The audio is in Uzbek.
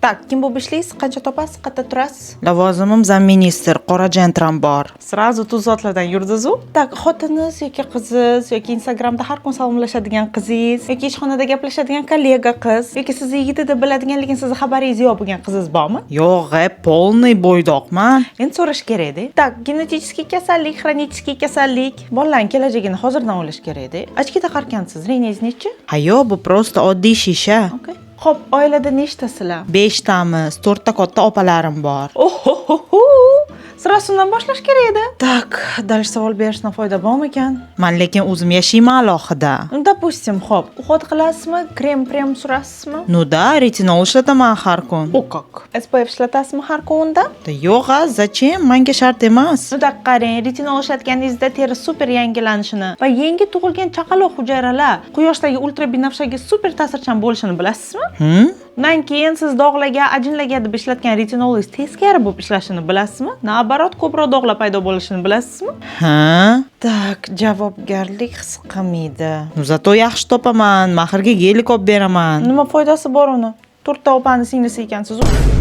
Так, kim bo'lib ishlaysiz, qancha topasiz, qayerda turasiz? Lavozimim замминистр, qora Jentram bor. Сразу tuz zotlardan yurdizu. Так, xotiningiz yoki qizingiz yoki Instagramda har kun salomlashadigan qizingiz yoki ishxonada gaplashadigan коллега qiz yoki sizni yigiti deb biladigan, lekin sizni xabaringiz yo'q bo'lgan qizingiz bormi? Yo'q, e, полный bo'ydoqman. Endi so'rash kerakda. Так, genetik kasallik, xronический kasallik, bolalarning kelajagini hozirdan o'ylash kerakda. Очки taqarkansiz, зрение ngiz nechi? Ha yo'q, bu просто oddiy shisha. Okay. Xo'p, oilada nechtasizlar? Beshtamiz, to'rtta katta opalarim bor. Oho, сразу undan boshlash kerak edi. Так, дальше savol berishdan foyda bormikan? Man lekin o'zim yashayman alohida. Ну, допустим, xo'p, уход qilasizmi, krem prem surasizmi? Ну да, retinol ishlataman har kun. О как. SPF ishlatasizmi har kun unda? Да yo'q, a, зачем? Manga shart emas. Ну так, qarang, retinol ishlatganingizda teri super yangilanishini va yangi tug'ilgan chaqaloq hujayralar quyoshdagi ultrabinafshaga super ta'sirchan bo'lishini bilasizmi? Hmm? Undan keyin siz dog'larga, ajinlarga deb ishlatgan retinolingiz teskari bo'lib ishlashini bilasizmi? Наоборот, ko'proq dog'lar paydo bo'lishini bilasizmi? Ha? Так, javobgarlik his qilmaydi. Ну, зато yaxshi topaman, mahrga gelik olib beraman. Nima foydasi bor uni? To'rtta opani singlisi ekansiz u.